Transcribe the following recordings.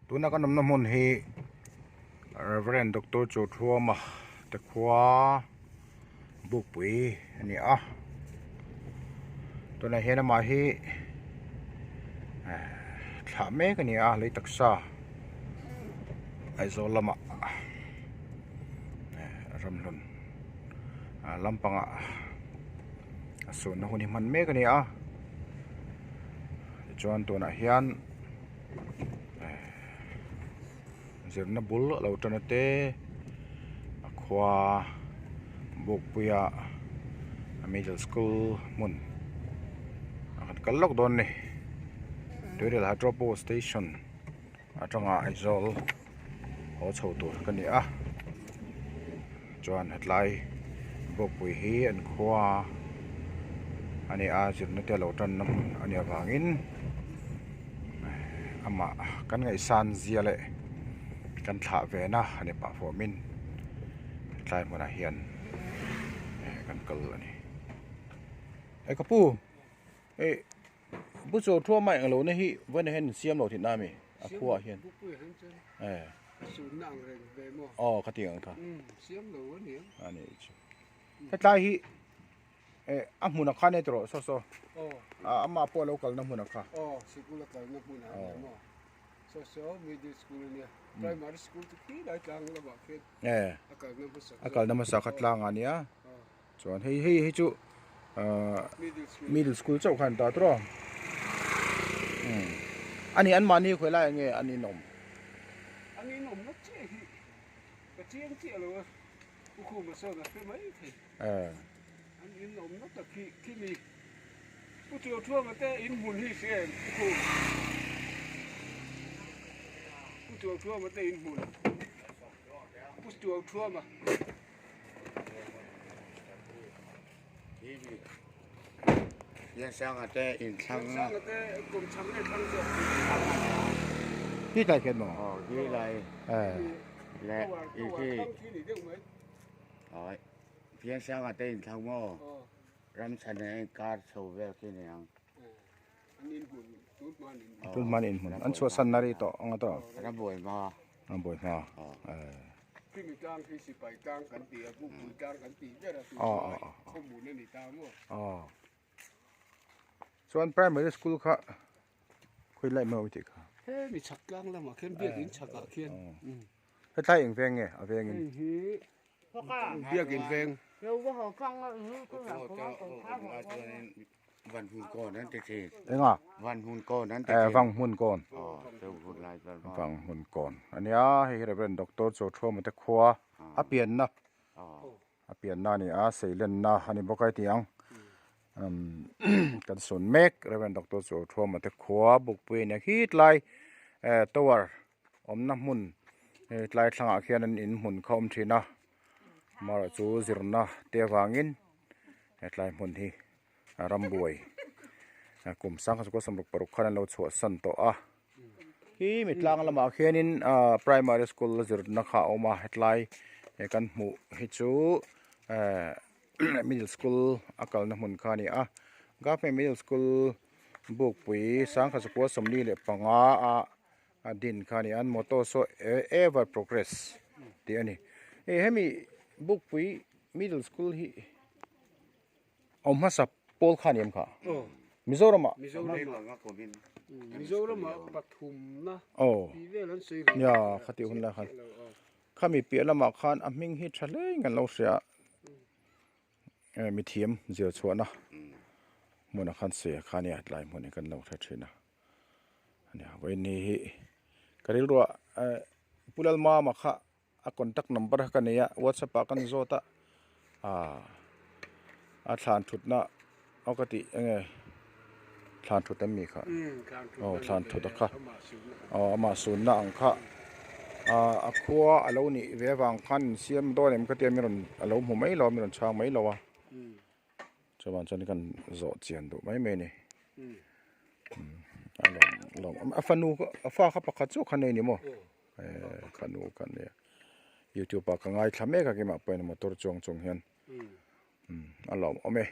Tuna kan awmna hmun hi Reverend Doctor Chawthuama te khua Bukpui a ni a, tunah hian amah hi thlah mek a ni a lei taksa Aizawl lamah ramhlun lampangah a sunna hun hi hman mek a ni a tichuan tunah hian. Zirna bul a lo tan a te a khua Bukpuia middle school hmun a han kal lawk dawn a ni Tuirial hydro power station atanga Aizawl haw chho tur ka ni a chuan hetlai Bukpui hi an khua a ni a zirna te lo tanna hmun a nih avangin amah kan ngaihsan zia leh kan thlah ve na a ni pah fawmin hetlai hmunah hian kan kal a ni. Hei ka pu hei Pu chaw thuama eng lo na hi vawiin ah hian in siam lo tihna ami a khua ah hian eh aw ka ti ang kha a ni chu hetlai hi eh a hmun ah khan e tawh saw saw amah pawh a lo kalna hmun ah kha eh a kalna hmasa kha tlang ah nia. Chuan hei hei hi chu ahh middle school chauh khan ta tawh umm a ni an mahni khawi lai nge an inawm an inawm na chiah hi ka chiang chiah lo a u khuma sawn a hre mai thei eh an inawm na tak hi khimi pu Chuauthuama te in hmun hi hria em u khum pu Chuauthuama te in hmun pu Chuauthuama. Hi tlai khian maw? Aw hi lai leh i khi Piansanga te inthlang maw Ramchhana inkar chho vel khi ni ang. Tun hman in hmun an chhuahsan na rei tawh anga tawh. Rambuai hma. Rambuai hma. Khimi tlang khi sipai tlang kan ti a, bukpui tlang kan tih ber a, tun hnuai khawmun a ni ta maw? Aw. Chuan primary school kha khawi lai maw tih kha? He mi chhak tlang lamah khian biakin chhakah khian. Hetlai eng veng nge a vengin? Hei hi Biakin veng. Van hmun kawn an ti thin. Enga? Van hmun kawn an ti Eh, thin. Vang hmun kawn. Aw, chu hun lai chuan maw. Vang hmun kawn. Ania, hei hi Reverend Doctor Chawthuama te khua a pianna. A pianna a ni a, seilenna a ni bawk a heti ang. Umm kan sawn mek Reverend Doctor Chawthuama te khua Bukpui a nia khitlai eh tower awmna hmun hei tlai thlangah khian an in hmun kha a awm thin a amaherawh chu zirna te avangin hetlai hmun hi rambuai kum sangkhat sakawr sawmruk paruk khan an lo chhuahsan tawh a khi mi tlang lamah khianin ahh primary school a zirna kha a awm a hetlai kan hmuh hi chu ehh middle school a kalna hmun kha a ni a government middle school bukpui sangkhat sakawr 45 a. A din kha a ni a an motto saw ever progress tih a ni hei hemi bukpui middle school hi awm hmasa pawl kha a ni em kha Mizoram ah aw nia khatih hun lai khan khami piah lamah khan a hming hi tha hle in kan lo hria a mithiam zir chhuahna hmunah khan se kha a nia tlai hmun hi kan lo hre thin a. Ania vawiin hi ka rilru ah eh Pu Lalmama kha a contact number kha ka nei a whatsapp ah kan zawt a ah a thlan thutna aw ka tih eng nge thlan thut em mi kha aw thlan thut a kha aw amah sunna ang kha ah a khua a lo nih ve avang khan in siam dawn em ka tia mi rawn a lo hmu mai lo a mi rawn chhang mai lo a. Chuan chuan kan zawh chian duh mai mai a ni a lawm lawm a fanu a fa kha pakhat chu kha nei ni maw eh fanu kha nia youtube ah ka ngaithla mek a keimah pawhin motor chuang chung hian a lawm awm e.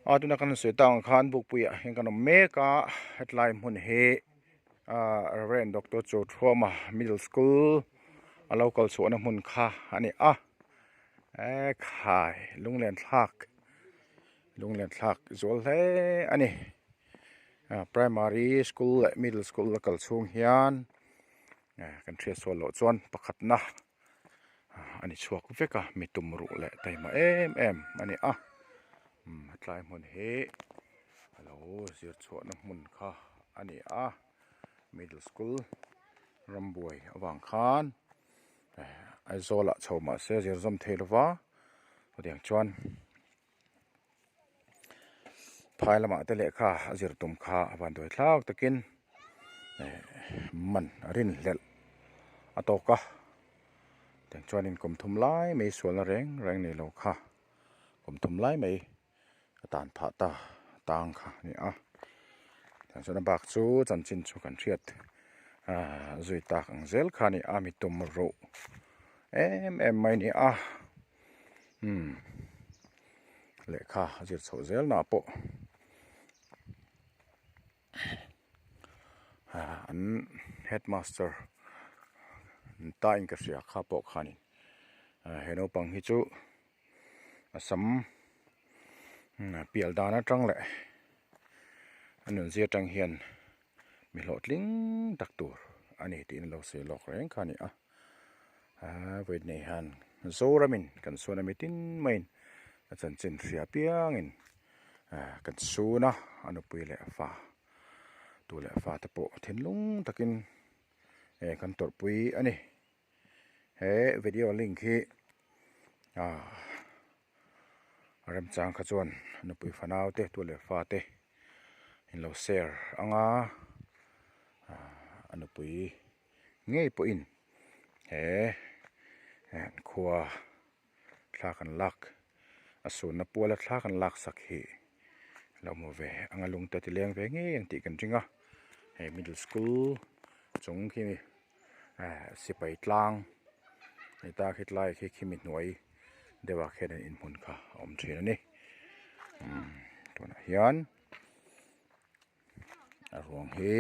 A tuna kan sawi tak ang khan bukpuiah hian kan awm mek a hetlai hmun hi ah Rev Doctor Chawthuama Middle School a lo kal chhuahna hmun kha a ni a ekhai lunglen thlak lunglen thlak zual hle a ni ah primary school leh middle school a kal chhung hian kan hriat sual loh chuan pakhatna. a ni chhuak vek a mi tum ruh leh taima em em a ni a umm hetlai hmun hi a lo zir chhuahna hmun kha a ni a middle school rambuai avang khan eh Aizawl ah chho mahse zir zawm thei lova chutiang chuan phai lamah te lehkha a zir tum kha a van dawi thlak takin eh man a rinhlelh a tawk a tiang chuanin kum thum lai mai sualna reng reng nei lo kha kum thum lai mai a tan phah ta tang kha a ni a tiang chuan a bak chu chanchin chu kan hriat ah zui tak ang zel kha a ni a mi tum ruh em em mai a ni a. Umm lehkha a zir chhoh zel na pawh ah an headmaster an ta in ka hria kha pawh khanin ah he naupang hi chu a sam pial dan atang leh a nunzia atang hian mi hlawhtling tak tur a ni tiin a lo sawi lawk reng kha a ni a. Aa vawi nei hian Zoramin kan suan a mitin maiin a chanchin hria piangin aa kan sun a a nupui leh a fa tu leh fa te pawh thinlung takin eh kan tawrhpui a ni he video link hi aa remchang kha chuan nupui fanau te tu leh fa te in lo share anga aa a nupui. Ngei pawhin he an khua thla kan lak a sunna puala thla kan lak sak hi lo hmu ve anga lungte ti leng ve ngei ang tih kan ring a hei middle school chung khi eh sipai tlang heta khitlai khi khimi hnuai deuh ah khian inhmun kha a awm thin a ni umm tunah hian. A ruang hi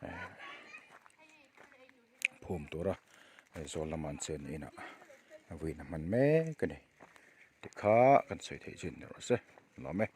eh phum tura Aizawl lama an chen inah a vuina hman mek a ni tikha kan sawi theih chin ni rawh se lawm e.